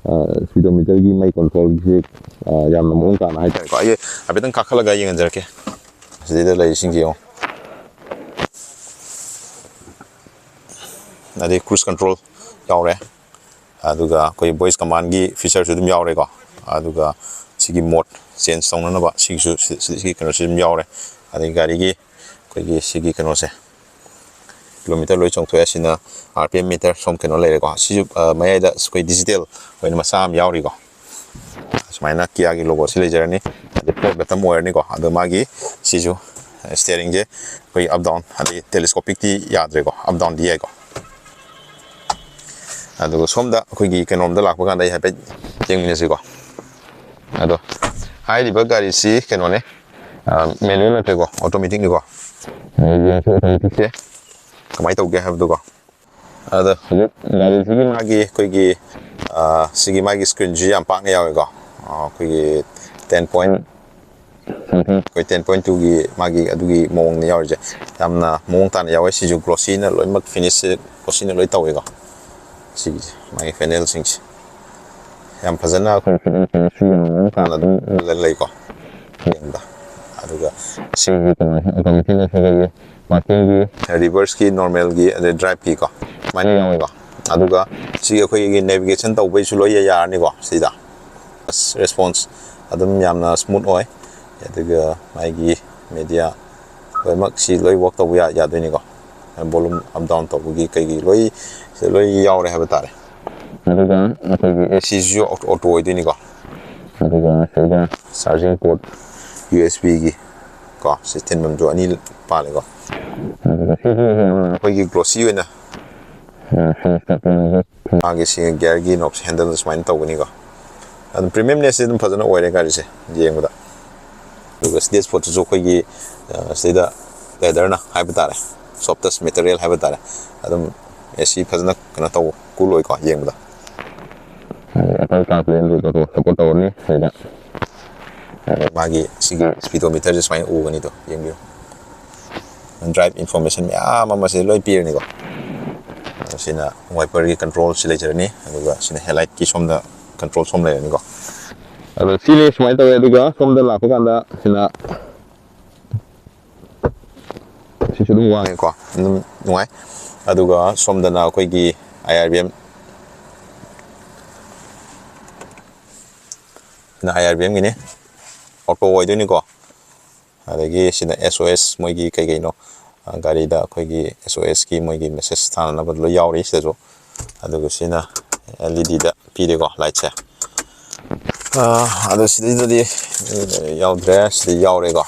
ꯑ, ꯁ꯭ꯄꯤꯗꯣꯃꯤꯇꯔꯒꯤ ꯃꯥꯏ ꯀꯟꯇ꯭ꯔꯣꯜꯒꯤꯁꯦ, ꯑ, ꯌꯥꯝꯅ ꯃꯑꯣꯡ ꯇꯥꯅ ꯍꯥꯏꯇꯥꯔꯦꯀꯣ꯫ ꯑꯩ ꯍꯥꯏꯐꯦꯠꯇꯪ ꯀꯥꯈꯠꯂꯒ ꯌꯦꯡꯍꯟꯖꯔꯛꯀꯦ꯫ ꯁꯤꯗꯩꯗ ꯂꯩꯔꯤꯁꯤꯡꯁꯦ ꯌꯦꯡꯉꯣ꯫ ꯑꯗꯩ ꯀ꯭ꯔꯨꯁ ꯀꯟꯇ꯭ꯔꯣꯜ ꯌꯥꯎꯔꯦ꯫ ꯑꯗꯨꯒ ꯑꯩꯈꯣꯏ ꯚꯣꯏꯁ ꯀꯃꯥꯟꯒꯤ ꯐꯤꯆꯔꯁꯨ ꯑꯗꯨꯝ ꯌꯥꯎꯔꯦꯀꯣ꯫ ꯑꯗꯨꯒ ꯁꯤꯒꯤ ꯃꯣꯗ ꯆꯦꯟꯖ ꯇꯧꯅꯅꯕ ꯁꯤꯒꯤꯁꯨ ꯁꯤ- ꯁꯤꯒꯤ ꯀꯩꯅꯣꯁꯤ ꯑꯗꯨꯝ ꯌꯥꯎꯔꯦ꯫ ꯑꯗꯩ ꯒꯥꯔꯤꯒꯤ ꯑꯩꯈꯣꯏꯒꯤ ꯁꯤꯒꯤ ꯀꯩꯅꯣꯁꯦ ꯀꯤꯂꯣꯃꯤꯇꯔ ꯂꯣꯏ ꯆꯣꯡꯊꯣꯛꯑꯦ꯫ ꯁꯤꯅ ꯑꯥꯔ ꯄꯤ ꯑꯦꯝ ꯃꯤꯇꯔ ꯁꯣꯝ ꯀꯩꯅꯣ ꯂꯩꯔꯦꯀꯣ꯫ ꯁꯤꯁꯨ ꯑ, ꯃꯌꯥꯏꯗ ꯑꯩꯈꯣꯏ ꯗꯤꯖꯤꯇꯦꯜ ꯑꯣꯏꯅ ꯃꯆꯥ ꯑꯃ ꯌꯥꯎꯔꯤꯀꯣ꯫ ꯁꯨꯃꯥꯏꯅ ꯀꯤꯌꯥꯒꯤ ꯂꯣꯒꯣꯁꯤ ꯂꯩꯖꯔꯅꯤ꯫ ꯑꯗꯩ ꯐꯣꯔ ꯕꯇꯝ ꯑꯣꯏꯔꯅꯤꯀꯣ꯫ ꯑꯗꯣ ꯃꯥꯒꯤ ꯁꯤꯁꯨ ꯁ꯭ꯇꯤꯌꯔꯤꯡꯁꯦ ꯑꯩꯈꯣꯏ ꯑꯞ ꯗꯥꯎꯟ, ꯑꯗꯩ ꯇꯦꯂꯤꯁꯀꯣꯄꯤꯛꯇꯤ ꯌꯥꯗ꯭ꯔꯦꯀꯣ, ꯑꯞ ꯗꯥꯎꯟꯗꯤ ꯌꯥꯏꯀꯣ꯫ ꯑꯗꯨꯒ ꯁꯣꯝꯗ ꯑꯩꯈꯣꯏꯒꯤ ꯀꯩꯅꯣꯝꯗ ꯂꯥꯛꯄ ꯀꯥꯟꯗ ꯑꯩ ꯍꯥꯏꯐꯦꯠ ꯌꯦꯡꯃꯤꯟꯅꯁꯤꯀꯣ꯫ ꯑꯗꯣ ꯍꯥꯏꯔꯤꯕ ꯒꯥꯔꯤꯁꯤ ꯀꯩꯅꯣꯅꯦ, ꯃꯦꯅꯨꯋꯦꯜ ꯅꯠꯇ꯭ꯔꯦꯀꯣ, ꯑꯣꯇꯣꯃꯦꯇꯤꯛꯅꯤꯀꯣ꯫ ꯌꯦꯡꯁꯤ ꯑꯣꯇꯣꯃꯦꯇꯤꯛꯁꯦ ꯀꯃꯥꯏꯅ ꯇꯧꯒꯦ ꯍꯥꯏꯕꯗꯨꯀꯣ꯫ ꯑꯗꯣ ꯍꯧꯖꯤꯛ ꯒꯥꯔꯤꯁꯤꯒꯤ ꯃꯥꯒꯤ ꯑꯩꯈꯣꯏꯒꯤ ꯑ, ꯁꯤꯒꯤ ꯃꯥꯒꯤ ꯁ꯭ꯀ꯭ꯔꯤꯟꯁꯤ ꯌꯥꯝ ꯄꯥꯛꯅ ꯌꯥꯎꯋꯦꯀꯣ꯫ ꯑ, ꯑꯩꯈꯣꯏꯒꯤ ꯇꯦꯟ ꯄꯣꯏꯟ ꯁꯝꯊꯤꯡ, ꯑꯩꯈꯣꯏ ꯇꯦꯟ ꯄꯣꯏꯟ ꯇꯨꯒꯤ ꯃꯥꯒꯤ ꯑꯗꯨꯒꯤ ꯃꯑꯣꯡꯅ ꯌꯥꯎꯔꯤꯁꯦ꯫ ꯌꯥꯝꯅ ꯃꯑꯣꯡ ꯇꯥꯅ ꯌꯥꯎꯋꯦ꯫ ꯁꯤꯁꯨ ꯒ꯭ꯂꯣꯁꯤꯅ ꯂꯣꯏꯅꯃꯛ ꯐꯤꯅꯤꯁꯁꯦ ꯒ꯭ꯂꯣꯁꯤꯅ ꯂꯣꯏ ꯇꯧꯋꯦꯀꯣ꯫ ꯁꯤꯒꯤꯁꯦ ꯃꯥꯒꯤ ꯄꯦꯅꯦꯜꯁꯤꯡꯁꯦ ꯌꯥꯝ ꯐꯖꯅ ꯑꯩꯈꯣꯏ ꯐꯤꯠ ꯑꯦꯟ ꯐꯤꯅꯤꯁꯁꯨ ꯌꯥꯝ ꯃꯑꯣꯡ ꯇꯥꯅ ꯑꯗꯨꯝ ꯂ- ꯂꯩꯀꯣ ꯌꯦꯡꯕꯗ꯫ ꯑꯗꯨꯒ ꯁꯤꯒꯤ ꯀꯩꯅꯣꯁꯦ ꯑꯣꯇꯣꯃꯦꯇꯤꯛꯅ ꯑꯩꯈꯣꯏꯒꯤ ꯄꯥꯔꯀꯤꯡꯒꯤ, ꯔꯤꯚꯔꯁꯀꯤ, ꯅꯣꯔꯃꯦꯜꯒꯤ, ꯑꯗꯩ ꯗ꯭ꯔꯥꯏꯚꯀꯤꯀꯣ ꯁꯨꯃꯥꯏꯅ ꯌꯥꯎꯋꯦꯀꯣ꯫ ꯑꯗꯨꯒ ꯁꯤꯒꯤ ꯑꯩꯈꯣꯏꯒꯤ ꯅꯦꯚꯤꯒꯦꯁꯟ ꯇꯧꯕꯩꯁꯨ ꯂꯣꯏ ꯌꯥꯔꯅꯤꯀꯣ꯫ ꯁꯤꯗ ꯑꯁ, ꯔꯦꯁꯄꯣꯟꯁ ꯑꯗꯨꯝ ꯌꯥꯝꯅ ꯁ꯭ꯃꯨꯠ ꯑꯣꯏ꯫ ꯑꯗꯨꯒ ꯃꯥꯒꯤ ꯃꯦꯗꯤꯌꯥ ꯂꯣꯏꯅꯃꯛ ꯁꯤ ꯂꯣꯏ ꯋꯔꯛ ꯇꯧꯕ ꯌꯥ- ꯌꯥꯗꯣꯏꯅꯤꯀꯣ꯫ ꯚꯣꯂꯨꯝ ꯑꯞ ꯗꯥꯎꯟ ꯇꯧꯕꯒꯤ ꯀꯩꯒꯤ ꯂꯣꯏ ꯁꯤꯗ ꯂꯣꯏ ꯌꯥꯎꯔꯦ ꯍꯥꯏꯕ ꯇꯥꯔꯦ꯫ ꯑꯗꯨꯒ ꯑꯩꯈꯣꯏꯒꯤ ꯑꯦ ꯁꯤꯁꯤꯁꯨ ꯑꯣꯇꯣ ꯑꯣꯏꯗꯣꯏꯅꯤꯀꯣ꯫ ꯑꯗꯨꯒ ꯁꯤꯗ ꯆꯥꯔꯖꯤꯡ ꯄꯣꯔꯠ ꯌꯨ ꯑꯦꯁ ꯕꯤꯒꯤ ꯀꯣ, ꯁꯤ ꯊꯤꯟꯐꯝꯁꯨ ꯑꯅꯤ ꯄꯥꯜꯂꯦꯀꯣ꯫ ꯑꯗꯨꯒ ꯁꯤꯁꯨ ꯑꯩꯈꯣꯏꯒꯤ ꯒ꯭ꯂꯣꯁꯤ ꯑꯣꯏꯅ ꯃꯥꯒꯤ ꯁꯤ ꯒꯤꯌꯔꯒꯤ ꯅꯣꯕ ꯍꯦꯟꯗꯜ ꯁꯨꯃꯥꯏꯅ ꯇꯧꯒꯅꯤꯀꯣ꯫ ꯑꯗꯨꯝ ꯄ꯭ꯔꯤꯃꯤꯌꯝꯅꯦꯁꯁꯦ ꯑꯗꯨꯝ ꯐꯖꯅ ꯑꯣꯏꯔꯦ ꯒꯥꯔꯤꯁꯦ ꯌꯦꯡꯕꯗ꯫ ꯑꯗꯨꯒ ꯁꯤꯗꯦꯁ ꯄꯣꯠꯇꯨꯁꯨ ꯑꯩꯈꯣꯏꯒꯤ ꯑ, ꯁꯤꯗ ꯂꯦꯗꯔꯅ ꯍꯥꯏꯕ ꯇꯥꯔꯦ, ꯁꯣꯐꯇꯦꯁ ꯃꯦꯇꯔꯤꯌꯦꯜ ꯍꯥꯏꯕ ꯇꯥꯔꯦ꯫ ꯑꯗꯨꯝ ꯑꯦ ꯁꯤ ꯐꯖꯅ ꯀꯩꯅꯣ ꯇꯧꯕ, ꯀꯨꯜ ꯑꯣꯏꯀꯣ ꯌꯦꯡꯕꯗ꯫ ꯑꯦꯄꯜ ꯀꯥꯔꯄ꯭ꯂꯦ ꯑꯦꯟꯗ꯭ꯔꯣꯏꯗ ꯑꯣꯇꯣ ꯁꯞꯄꯣꯔꯠ ꯇꯧꯔꯅꯤ ꯁꯤꯗ꯫ ꯑꯗ ꯃꯥꯒꯤ ꯁꯤꯒꯤ ꯁ꯭ꯄꯤꯗꯣꯃꯤꯇꯔꯁꯦ ꯁꯨꯃꯥꯏꯅ ꯎꯒꯅꯤꯗꯣ, ꯌꯦꯡꯕꯤꯌꯨ꯫ ꯗ꯭ꯔꯥꯏꯚ ꯏꯟꯐꯣꯔꯃꯦꯁꯟ ꯃꯌꯥꯝ ꯑꯃ ꯁꯤꯗ ꯂꯣꯏ ꯄꯤꯔꯅꯤꯀꯣ꯫ ꯑꯗꯣ ꯁꯤꯅ ꯋꯥꯏꯄꯔꯒꯤ ꯀꯟꯇ꯭ꯔꯣꯜꯁꯤ ꯂꯩꯖꯔꯅꯤ, ꯑꯗꯨꯒ ꯁꯤꯅ ꯍꯦꯗꯂꯥꯏꯠꯀꯤ ꯁꯣꯝꯗ ꯀꯟꯇ꯭ꯔꯣꯜ ꯁꯣꯝ ꯂꯩꯔꯅꯤꯀꯣ꯫ ꯑꯗꯣ ꯁꯤꯅꯤ ꯁꯨꯃꯥꯏꯅ ꯇꯧꯋꯦ꯫ ꯑꯗꯨꯒ ꯁꯣꯝꯗ ꯂꯥꯛꯄ ꯀꯥꯟꯗ ꯁꯤꯅ ꯁꯤꯁꯨ ꯑꯗꯨꯝ ꯋꯥꯡꯉꯦꯀꯣ, ꯑꯗꯨꯝ ꯅꯨꯡꯉꯥꯏ꯫ ꯑꯗꯨꯒ ꯁꯣꯝꯗꯅ ꯑꯩꯈꯣꯏꯒꯤ ꯑꯥꯏ ꯑꯥꯔ ꯕꯤ ꯑꯦꯝ ꯁꯤꯅ ꯑꯥꯏ ꯑꯥꯔ ꯕꯤ ꯑꯦꯝꯒꯤꯅꯤ, ꯑꯣꯇꯣ ꯑꯣꯏꯗꯣꯏꯅꯤꯀꯣ꯫ ꯑꯗꯒꯤ ꯁꯤꯅ ꯑꯦꯁ ꯑꯣ ꯑꯦꯁ, ꯃꯣꯏꯒꯤ ꯀꯩ ꯀꯩꯅꯣ, ꯑ, ꯒꯥꯔꯤꯗ ꯑꯩꯈꯣꯏꯒꯤ ꯑꯦꯁ ꯑꯣ ꯑꯦꯁꯀꯤ ꯃꯣꯏꯒꯤ ꯃꯦꯁꯦꯖ ꯊꯥꯅꯅꯕ ꯂꯣꯏ ꯌꯥꯎꯔꯤ ꯁꯤꯗꯁꯨ꯫ ꯑꯗꯨꯒ ꯁꯤꯅ ꯑꯦꯜ ꯏ ꯗꯤꯗ ꯄꯤꯔꯦꯀꯣ, ꯂꯥꯏꯠꯁꯦ꯫ ꯑ, ꯑꯗꯣ ꯁꯤꯗꯩꯗꯗꯤ, ꯑ, ꯌꯥꯎꯗ꯭ꯔꯦ, ꯁꯤꯗ ꯌꯥꯎꯔꯦꯀꯣ꯫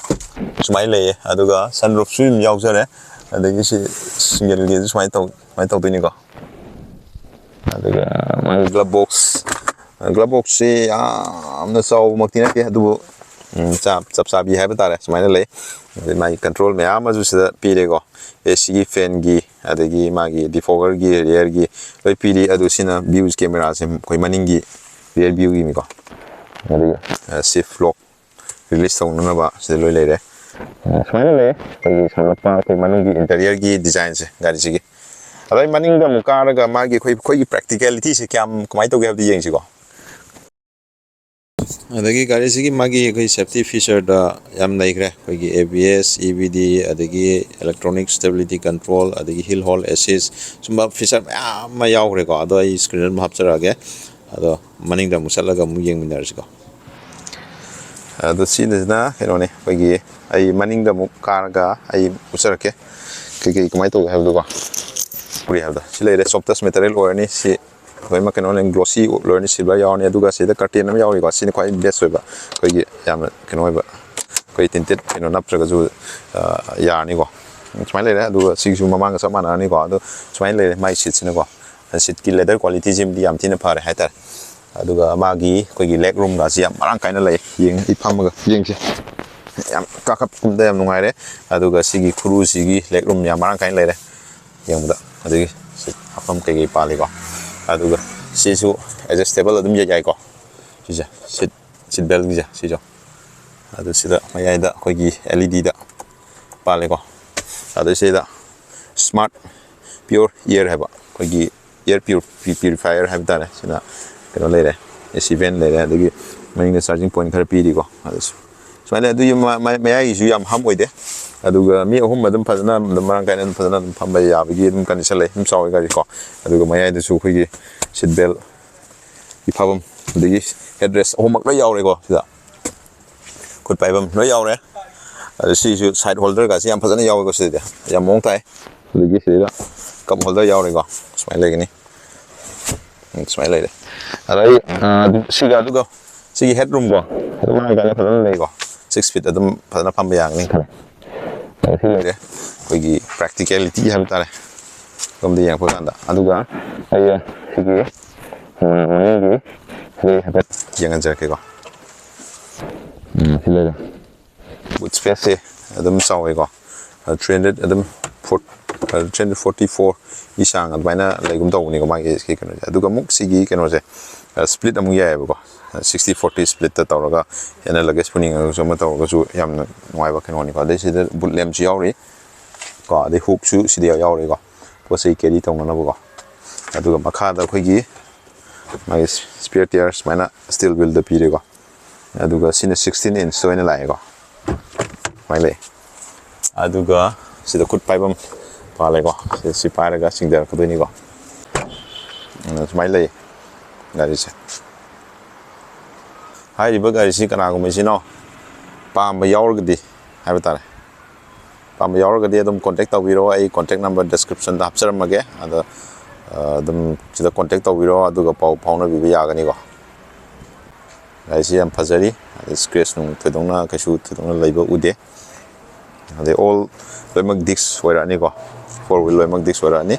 ꯁꯨꯃꯥꯏꯅ ꯂꯩꯌꯦ꯫ ꯑꯗꯨꯒ ꯁꯟ ꯔꯨꯐꯁꯨ ꯑꯗꯨꯝ ꯌꯥꯎꯖꯔꯦ꯫ ꯑꯗꯒꯤ ꯁꯤ ꯁꯤꯡꯒꯜꯒꯤꯁꯨ ꯁꯨꯃꯥꯏꯅ ꯇꯧ-, ꯁꯨꯃꯥꯏꯅ ꯇꯧꯗꯣꯏꯅꯤꯀꯣ꯫ ꯑꯗꯨꯒ ꯃꯥꯒꯤ glove box, glove boxꯁꯤ ꯌꯥꯝꯅ ꯆꯥꯎꯕꯃꯛꯇꯤ ꯅꯠꯇꯦ, ꯑꯗꯨꯕꯨ, ꯎꯝ, ꯆꯞ, ꯆꯞ ꯆꯥꯕꯤ ꯍꯥꯏꯕ ꯇꯥꯔꯦ꯫ ꯁꯨꯃꯥꯏꯅ ꯂꯩ꯫ ꯑꯗꯩ ꯃꯥꯒꯤ control ꯃꯌꯥꯝ ꯑꯃꯁꯨ ꯁꯤꯗ ꯄꯤꯔꯦꯀꯣ꯫ ꯑꯦ ꯁꯤꯒꯤ, fanꯒꯤ, ꯑꯗꯒꯤ ꯃꯥꯒꯤ defoggerꯒꯤ, rearꯒꯤ ꯂꯣꯏ ꯄꯤꯔꯤ꯫ ꯑꯗꯨ ꯁꯤꯅ views cameraꯁꯦ ꯑꯩꯈꯣꯏ ꯃꯅꯤꯡꯒꯤ rear viewꯒꯤꯅꯤꯀꯣ꯫ ꯑꯗꯨꯒ, ꯑ, shift lock release ꯇꯧꯅꯅꯕ ꯁꯤꯗ ꯂꯣꯏ ꯂꯩꯔꯦ꯫ ꯑ, ꯁꯨꯃꯥꯏꯅ ꯂꯩ ꯑꯩꯈꯣꯏꯒꯤ ꯁꯝꯂꯞꯄ ꯑꯩꯈꯣꯏ ꯃꯅꯨꯡꯒꯤ interiorꯒꯤ designꯁꯦ ꯒꯥꯔꯤꯁꯤꯒꯤ꯫ ꯑꯗꯩ ꯃꯅꯤꯡꯗ ꯑꯃꯨꯛ ꯀꯥꯔꯒ ꯃꯥꯒꯤ ꯑꯩꯈꯣꯏ, ꯑꯩꯈꯣꯏꯒꯤ practicalityꯁꯦ ꯀꯌꯥꯝ, ꯀꯃꯥꯏꯅ ꯇꯧꯒꯦ ꯍꯥꯏꯕꯗꯨ ꯌꯦꯡꯁꯤꯀꯣ꯫ ꯑꯗꯒꯤ ꯒꯥꯔꯤꯁꯤꯒꯤ ꯃꯥꯒꯤ ꯑꯩꯈꯣꯏ safety featureꯗ ꯌꯥꯝ ꯂꯩꯈ꯭ꯔꯦ꯫ ꯑꯩꯈꯣꯏꯒꯤ A B S, E B D, ꯑꯗꯒꯤ electronic stability control, ꯑꯗꯒꯤ hill hold assist, ꯁꯨꯝꯕ feature ꯃꯌꯥꯝ ꯑꯃ ꯌꯥꯎꯈ꯭ꯔꯦꯀꯣ꯫ ꯑꯗꯣ ꯑꯩ screen ꯑꯗꯨꯝ ꯍꯥꯞꯆꯔꯛꯑꯒꯦ꯫ ꯑꯗꯣ ꯃꯅꯤꯡꯗ ꯑꯃꯨꯛ ꯆꯠꯂꯒ ꯑꯃꯨꯛ ꯌꯦꯡꯃꯤꯟꯅꯔꯁꯤꯀꯣ꯫ ꯑꯗꯣ ꯁꯤꯅ ꯑꯩꯈꯣꯏꯒꯤ, ꯑꯩ ꯃꯅꯤꯡꯗ ꯑꯃꯨꯛ ꯀꯥꯔꯒ ꯑꯩ ꯎꯠꯆꯔꯛꯀꯦ, ꯀꯩꯀꯩ ꯀꯃꯥꯏꯅ ꯇꯧꯒꯦ ꯍꯥꯏꯕꯗꯨꯀꯣ꯫ ꯎꯔꯤ ꯍꯥꯏꯕꯗꯣ ꯁꯤ ꯂꯩꯔꯦ, softest material ꯑꯣꯏꯔꯅꯤ꯫ ꯁꯤ ꯂꯣꯏꯅꯃꯛ ꯀꯩꯅꯣ ꯂꯣꯏꯅ glossy ꯂꯣꯏꯔꯅꯤ, silver ꯌꯥꯎꯔꯅꯤ꯫ ꯑꯗꯨꯒ ꯁꯤꯗ curtain ꯑꯃ ꯌꯥꯎꯔꯤꯀꯣ, ꯁꯤꯅ ꯈ꯭ꯋꯥꯏ best ꯑꯣꯏꯕ, ꯑꯩꯈꯣꯏꯒꯤ ꯌꯥꯝꯅ ꯀꯩꯅꯣ ꯑꯣꯏꯕ, ꯑꯩꯈꯣꯏ tinted ꯀꯩꯅꯣ ꯅꯞꯇ꯭ꯔꯒꯁꯨ, ꯑ, ꯌꯥꯔꯅꯤꯀꯣ꯫ ꯁꯨꯃꯥꯏꯅ ꯂꯩꯔꯦ꯫ ꯑꯗꯨꯒ ꯁꯤꯒꯤꯁꯨ ꯃꯃꯥꯡꯒ ꯆꯞ ꯃꯥꯟꯅꯔꯅꯤꯀꯣ꯫ ꯑꯗꯣ ꯁꯨꯃꯥꯏꯅ ꯂꯩꯔꯦ ꯃꯥꯏ seatꯁꯤꯅꯀꯣ꯫ Seatꯀꯤ leather qualityꯁꯤꯃꯗꯤ ꯌꯥꯝ ꯊꯤꯅ ꯐꯔꯦ ꯍꯥꯏꯇꯥꯔꯦ꯫ ꯑꯗꯨꯒ ꯃꯥꯒꯤ ꯑꯩꯈꯣꯏꯒꯤ leg roomꯒꯁꯤ ꯌꯥꯝ ꯃꯔꯥꯡ ꯀꯥꯏꯅ ꯂꯩ꯫ ꯌꯦꯡ-, ꯑꯩ ꯐꯝꯃꯒ ꯌꯦꯡꯁꯦ꯫ ꯌꯥꯝ ꯀꯥꯈꯠꯄꯗ ꯌꯥꯝ ꯅꯨꯡꯉꯥꯏꯔꯦ꯫ ꯑꯗꯨꯒ ꯁꯤꯒꯤ ꯈꯨꯔꯨꯁꯤꯒꯤ leg room ꯌꯥꯝ ꯃꯔꯥꯡ ꯀꯥꯏꯅ ꯂꯩꯔꯦ ꯌꯦꯡꯕꯗ꯫ ꯑꯗꯒꯤ seat ꯍꯥꯞꯐꯝ ꯀꯩꯀꯩ ꯄꯥꯜꯂꯤꯀꯣ꯫ ꯑꯗꯨꯒ ꯁꯤꯁꯨ adjustable ꯑꯗꯨꯝ ꯌꯥꯏꯀꯣ꯫ ꯁꯤꯁꯦ seat, seat beltꯒꯤꯁꯦ ꯁꯤꯁꯨ꯫ ꯑꯗꯨ ꯁꯤꯗ ꯃꯌꯥꯏꯗ ꯑꯩꯈꯣꯏꯒꯤ L E Dꯗ ꯄꯥꯜꯂꯦꯀꯣ꯫ ꯑꯗꯨ ꯁꯤꯗ smart pure air ꯍꯥꯏꯕ ꯑꯩꯈꯣꯏꯒꯤ air pure-, purifier ꯍꯥꯏꯕ ꯇꯥꯔꯦ꯫ ꯁꯤꯅ ꯀꯩꯅꯣ ꯂꯩꯔꯦ, A C vent ꯂꯩꯔꯦ, ꯑꯗꯒꯤ ꯃꯅꯤꯡꯗ charging point ꯈꯔ ꯄꯤꯔꯤꯀꯣ꯫ ꯑꯗꯨꯁꯨ ꯁꯨꯃꯥꯏꯅ ꯂꯩ꯫ ꯑꯗꯨꯒꯤ ꯃ-, ꯃ-, ꯃꯌꯥꯏꯒꯤꯁꯨ ꯌꯥꯝ hump ꯑꯣꯏꯗꯦ꯫ ꯑꯗꯨꯒ ꯃꯤ ꯑꯍꯨꯝ ꯑꯗꯨꯝ ꯐꯖꯅ ꯑꯗꯨꯝ ꯃꯔꯥꯡ ꯀꯥꯏꯅ ꯑꯗꯨꯝ ꯐꯖꯅ ꯑꯗꯨꯝ ꯐꯝꯕ ꯌꯥꯕꯒꯤ ꯑꯗꯨꯝ condition ꯂꯩ꯫ ꯑꯗꯨꯝ ꯆꯥꯎꯋꯦ ꯒꯥꯔꯤꯀꯣ꯫ ꯑꯗꯨꯒ ꯃꯌꯥꯏꯗꯁꯨ ꯑꯩꯈꯣꯏꯒꯤ seat belt ꯐꯥꯐꯝ ꯑꯗꯒꯤ ꯍꯦꯠ ꯔꯦꯁ ꯑꯍꯨꯝꯃꯛ ꯂꯣꯏ ꯌꯥꯎꯔꯦꯀꯣ ꯁꯤꯗ꯫ ꯈꯨꯠ ꯄꯥꯏꯐꯝ ꯂꯣꯏ ꯌꯥꯎꯔꯦ꯫ ꯑꯗꯨ ꯁꯤꯁꯨ ꯁꯥꯏꯠ ꯍꯣꯜꯗꯔꯒꯁꯤ ꯌꯥꯝ ꯐꯖꯅ ꯌꯥꯎꯋꯦꯀꯣ ꯁꯤꯗꯗꯤ꯫ ꯌꯥꯝ ꯃꯑꯣꯡ ꯇꯥꯏ꯫ ꯑꯗꯒꯤ ꯁꯤꯗ ꯀꯞ ꯍꯣꯜꯗꯔ ꯌꯥꯎꯔꯦꯀꯣ꯫ ꯁꯨꯃꯥꯏꯅ ꯂꯩꯒꯅꯤ꯫ ꯎꯝ, ꯁꯨꯃꯥꯏꯅ ꯂꯩꯔꯦ꯫ ꯑꯗꯩ, ꯑ, ꯁꯤꯒ ꯑꯗꯨꯒ ꯁꯤꯒꯤ ꯍꯦꯠ ꯔꯨꯝꯀꯣ꯫ ꯍꯦꯠ ꯔꯨꯝ ꯍꯥꯏꯔꯀꯥꯟꯗ ꯐꯖꯅ ꯂꯩꯀꯣ꯫ ꯁꯤꯛꯁ ꯐꯤꯠ ꯑꯗꯨꯝ ꯐꯖꯅ ꯐꯝꯕ ꯌꯥꯒꯅꯤ ꯈꯜꯂꯦ꯫ ꯑꯗ ꯁꯤ ꯂꯩꯔꯦ꯫ ꯑꯩꯈꯣꯏꯒꯤ ꯄ꯭ꯔꯦꯛꯇꯤꯀꯦꯂꯤꯇꯤ ꯍꯥꯏꯕ ꯇꯥꯔꯦ꯫ ꯑꯗꯣꯝꯗ ꯌꯦꯡꯉꯛꯄ ꯀꯥꯟꯗ꯫ ꯑꯗꯨꯒ ꯑꯩ ꯁꯤꯒꯤ, ꯎꯝ, ꯃꯅꯤꯡꯒꯤ ꯁꯤꯗꯩ ꯍꯥꯏꯐꯦꯠ ꯌꯦꯡꯍꯟꯖꯔꯛꯀꯦꯀꯣ꯫ ꯎꯝ, ꯁꯤ ꯂꯩꯔꯦ꯫ ꯕꯨꯠ ꯁ꯭ꯄꯦꯁꯁꯦ ꯑꯗꯨꯝ ꯆꯥꯎꯋꯦꯀꯣ꯫ ꯊ꯭ꯔꯤ ꯍꯟꯗ꯭ꯔꯦꯠ ꯑꯗꯨꯝ ꯐꯣꯔ, ꯊ꯭ꯔꯤ ꯍꯟꯗ꯭ꯔꯦꯠ ꯐꯣꯔꯇꯤ ꯐꯣꯔꯒꯤ ꯆꯥꯡ ꯑꯗꯨꯃꯥꯏꯅ ꯂꯩꯒꯨꯝ ꯇꯧꯕꯅꯤꯀꯣ ꯃꯥꯒꯤ ꯁꯤ ꯀꯩꯅꯣꯁꯦ꯫ ꯑꯗꯨꯒ ꯑꯃꯨꯛ ꯁꯤꯒꯤ ꯀꯩꯅꯣꯁꯦ, ꯑ, ꯁ꯭ꯄ꯭ꯂꯤꯠ ꯑꯃꯨꯛ ꯌꯥꯏꯑꯕꯀꯣ꯫ ꯁꯤꯛꯁꯇꯤ ꯐꯣꯔꯇꯤ ꯁ꯭ꯄ꯭ꯂꯤꯠꯇ ꯇꯧꯔꯒ ꯍꯦꯟꯅ ꯂꯒꯦꯖ ꯄꯨꯅꯤꯡꯉꯒꯁꯨ ꯑꯃ ꯇꯧꯔꯒꯁꯨ ꯌꯥꯝꯅ ꯅꯨꯡꯉꯥꯏꯕ ꯀꯩꯅꯣꯅꯤꯀꯣ꯫ ꯑꯗꯩ ꯁꯤꯗ ꯕꯨꯠ ꯂꯦꯝꯞꯁꯨ ꯌꯥꯎꯔꯤ ꯀꯣ꯫ ꯑꯗꯩ ꯍꯨꯛꯁꯨ ꯁꯤꯗ ꯌꯥꯎꯔꯤꯀꯣ꯫ ꯄꯣꯠ ꯆꯩ ꯀꯦꯔꯤ ꯇꯧꯅꯅꯕꯀꯣ꯫ ꯑꯗꯨꯒ ꯃꯈꯥꯗ ꯑꯩꯈꯣꯏꯒꯤ ꯃꯥꯒꯤ ꯁ꯭ꯄꯤꯌꯔ ꯇꯌꯥꯔ ꯁꯨꯃꯥꯏꯅ ꯁ꯭ꯇꯤꯜ ꯋꯤꯜꯗ ꯄꯤꯔꯦꯀꯣ꯫ ꯑꯗꯨꯒ ꯁꯤꯅ ꯁꯤꯛꯁꯇꯤꯟ ꯏꯟꯁꯇ ꯑꯣꯏꯅ ꯂꯥꯛꯑꯦꯀꯣ꯫ ꯁꯨꯃꯥꯏꯅ ꯂꯩ꯫ ꯑꯗꯨꯒ ꯁꯤꯗ ꯈꯨꯠ ꯄꯥꯏꯐꯝ ꯄꯥꯜꯂꯦꯀꯣ꯫ ꯁꯤ, ꯁꯤ ꯄꯥꯏꯔꯒ ꯆꯤꯡꯊꯔꯛꯀꯗꯣꯏꯅꯤꯀꯣ꯫ ꯑꯗꯨꯅ ꯁꯨꯃꯥꯏꯅ ꯂꯩ ꯒꯥꯔꯤꯁꯦ꯫ ꯍꯥꯏꯔꯤꯕ ꯒꯥꯔꯤꯁꯤ ꯀꯅꯥꯒꯨꯝꯕ ꯏꯆꯤꯟ ꯏꯅꯥꯎ ꯄꯥꯝꯕ ꯌꯥꯎꯔꯒꯗꯤ ꯍꯥꯏꯕ ꯇꯥꯔꯦ, ꯄꯥꯝꯕ ꯌꯥꯎꯔꯒꯗꯤ ꯑꯗꯨꯝ ꯀꯣꯟꯇꯦꯛ ꯇꯧꯕꯤꯔꯣ꯫ ꯑꯩ ꯀꯣꯟꯇꯦꯛ ꯅꯝꯕꯔ ꯗꯤꯁꯀ꯭ꯔꯤꯞꯁꯟꯗ ꯍꯥꯞꯆꯔꯝꯃꯒꯦ꯫ ꯑꯗ, ꯑ, ꯑꯗꯨꯝ ꯁꯤꯗ ꯀꯣꯟꯇꯦꯛ ꯇꯧꯕꯤꯔꯣ, ꯑꯗꯨꯒ ꯄꯥꯎ ꯐꯥꯎꯅꯕꯤꯕ ꯌꯥꯒꯅꯤꯀꯣ꯫ ꯒꯥꯔꯤꯁꯤ ꯌꯥꯝ ꯐꯖꯔꯤ꯫ ꯑꯗꯩ ꯁ꯭ꯀ꯭ꯔꯦꯆ ꯅꯨꯡ ꯊꯣꯏꯗꯣꯛꯅ, ꯀꯩꯁꯨ ꯊꯣꯏꯗꯣꯛꯅ ꯂꯩꯕ ꯎꯗꯦ꯫ ꯑꯗꯩ ꯑꯣꯜ ꯂꯣꯏꯅꯃꯛ ꯗꯤꯁ ꯑꯣꯏꯔꯛꯑꯅꯤꯀꯣ꯫ ꯐꯣꯔ ꯋꯤꯜ ꯂꯣꯏꯅꯃꯛ ꯗꯤꯁ ꯑꯣꯏꯔꯛꯑꯅꯤ꯫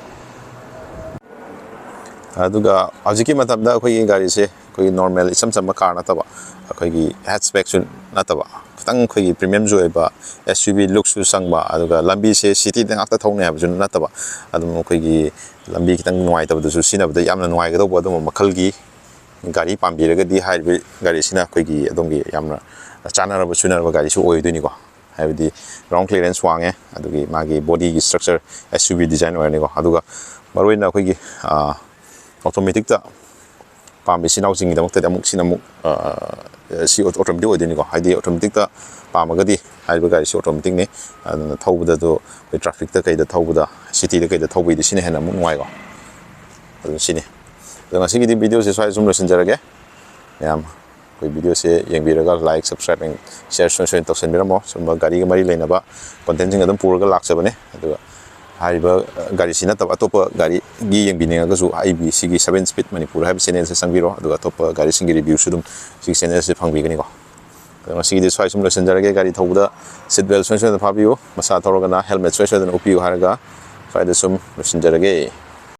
ꯑꯗꯨꯒ ꯍꯧꯖꯤꯛꯀꯤ ꯃꯇꯝꯗ ꯑꯩꯈꯣꯏꯒꯤ ꯒꯥꯔꯤꯁꯦ ꯑꯩꯈꯣꯏꯒꯤ ꯅꯣꯔꯃꯦꯜ ꯏꯆꯝ ꯆꯝꯕ ꯀꯥꯔ ꯅꯠꯇꯕ, ꯑꯩꯈꯣꯏꯒꯤ ꯍꯦꯠꯆꯕꯦꯛꯁꯨ ꯅꯠꯇꯕ, ꯈꯤꯇꯪ ꯑꯩꯈꯣꯏꯒꯤ ꯄ꯭ꯔꯤꯃꯤꯌꯝꯁꯨ ꯑꯣꯏꯕ, ꯑꯦꯁ ꯌꯨ ꯚꯤ ꯂꯨꯛꯁꯨ ꯆꯪꯕ, ꯑꯗꯨꯒ ꯂꯝꯕꯤꯁꯦ ꯁꯤꯇꯤꯗ ꯉꯥꯛꯇ ꯊꯧꯅꯤ ꯍꯥꯏꯕꯁꯨ ꯅꯠꯇꯕ, ꯑꯗꯨꯝ ꯑꯩꯈꯣꯏꯒꯤ ꯂꯝꯕꯤ ꯈꯤꯇꯪ ꯅꯨꯡꯉꯥꯏꯇꯕꯗꯁꯨ ꯁꯤꯖꯤꯟꯅꯕꯗ ꯌꯥꯝꯅ ꯅꯨꯡꯉꯥꯏꯒꯗꯧꯕ ꯑꯗꯨꯝꯕ ꯃꯈꯜꯒꯤ ꯒꯥꯔꯤ ꯄꯥꯝꯕꯤꯔꯒꯗꯤ ꯍꯥꯏꯔꯤꯕ ꯒꯥꯔꯤꯁꯤꯅ ꯑꯩꯈꯣꯏꯒꯤ ꯑꯗꯣꯝꯒꯤ ꯌꯥꯝꯅ ꯆꯥꯟꯅꯔꯕ, ꯆꯨꯅꯔꯕ ꯒꯥꯔꯤꯁꯨ ꯑꯣꯏꯗꯣꯏꯅꯤꯀꯣ꯫ ꯍꯥꯏꯕꯗꯤ ꯒ꯭ꯔꯥꯎꯟ ꯀ꯭ꯂꯤꯌꯔꯦꯟꯁ ꯋꯥꯡꯉꯦ, ꯑꯗꯨꯒꯤ ꯃꯥꯒꯤ ꯕꯣꯗꯤꯒꯤ structure S U V design ꯑꯣꯏꯔꯅꯤꯀꯣ꯫ ꯑꯗꯨꯒ ꯃꯔꯨꯑꯣꯏꯅ ꯑꯩꯈꯣꯏꯒꯤ, ꯑ, ꯑꯣꯇꯣꯃꯦꯇꯤꯛꯇ ꯄꯥꯝꯕ ꯏꯆꯤꯟ ꯏꯅꯥꯎꯁꯤꯡꯒꯤꯗꯃꯛꯇꯗꯤ ꯑꯃꯨꯛ ꯁꯤꯅ ꯑꯃꯨꯛ, ꯑ, ꯁꯤ ꯑꯣꯇꯣꯃꯦꯇꯤꯛ ꯑꯣꯏꯗꯣꯏꯅꯤꯀꯣ꯫ ꯍꯥꯏꯗꯤ ꯑꯣꯇꯣꯃꯦꯇꯤꯛꯇ ꯄꯥꯝꯃꯒꯗꯤ ꯍꯥꯏꯔꯤꯕ ꯒꯥꯔꯤꯁꯤ ꯑꯣꯇꯣꯃꯦꯇꯤꯛꯅꯤ꯫ ꯑꯗꯨꯅ ꯊꯧꯕꯗ ꯑꯗꯨ ꯑꯩꯈꯣꯏ ꯇ꯭ꯔꯥꯐꯤꯛꯇ ꯀꯩꯗ ꯊꯧꯕꯗ, ꯁꯤꯇꯤꯗ ꯀꯩꯗ ꯊꯧꯕꯒꯤꯗꯤ ꯁꯤꯅ ꯍꯦꯟꯅ ꯑꯃꯨꯛ ꯅꯨꯡꯉꯥꯏꯀꯣ꯫ ꯑꯗꯨ ꯁꯤꯅꯤ꯫ ꯑꯗꯣ ꯉꯁꯤꯒꯤꯗꯤ ꯚꯤꯗꯤꯑꯣꯁꯦ ꯁ꯭ꯋꯥꯏꯗ ꯁꯨꯝ ꯂꯣꯏꯁꯤꯟꯖꯔꯒꯦ꯫ ꯃꯌꯥꯝ ꯑꯩꯈꯣꯏ videoꯁꯦ ꯌꯦꯡꯕꯤꯔꯒ like, subscribe and share ꯁꯣꯏ ꯁꯣꯏꯅ ꯇꯧꯁꯟꯕꯤꯔꯝꯃꯣ꯫ ꯁꯨꯝꯕ ꯒꯥꯔꯤꯒ ꯃꯔꯤ ꯂꯩꯅꯕ contentꯁꯤꯡ ꯑꯗꯨꯝ ꯄꯨꯔꯒ ꯂꯥꯛꯆꯕꯅꯦ꯫ ꯑꯗꯨꯒ ꯍꯥꯏꯔꯤꯕ ꯒꯥꯔꯤꯁꯤ ꯅꯠꯇꯕ ꯑꯇꯣꯞꯄ ꯒꯥꯔꯤꯒꯤ ꯌꯦꯡꯕꯤꯅꯤꯡꯉꯒꯁꯨ ꯑꯩꯒꯤ ꯁꯤꯒꯤ Seven Speed Manipur ꯍꯥꯏꯕ channelꯁꯦ ꯆꯪꯕꯤꯔꯣ, ꯑꯗꯨꯒ ꯑꯇꯣꯞꯄ ꯒꯥꯔꯤꯁꯤꯡꯒꯤ reviewꯁꯨ ꯑꯗꯨꯝ ꯁꯤꯒꯤ channelꯁꯦ ꯐꯪꯕꯤꯒꯅꯤꯀꯣ꯫ ꯑꯗꯣ ꯉꯁꯤꯒꯤꯗꯤ ꯁ꯭ꯋꯥꯏ ꯁꯨꯝ ꯂꯣꯏꯁꯤꯟꯖꯔꯒꯦ꯫ ꯒꯥꯔꯤ ꯊꯧꯕꯗ seat belt ꯁꯣꯏ ꯁꯣꯏꯗꯅ ꯐꯥꯕꯤꯌꯨ, ꯃꯁꯥ ꯊꯧꯔꯒꯅ helmet ꯁꯣꯏ ꯁꯣꯏꯗꯅ ꯎꯞꯄꯤꯌꯨ ꯍꯥꯏꯔꯒ ꯁ꯭ꯋꯥꯏꯗ ꯁꯨꯝ ꯂꯣꯏꯁꯤꯟꯖꯔꯒꯦ꯫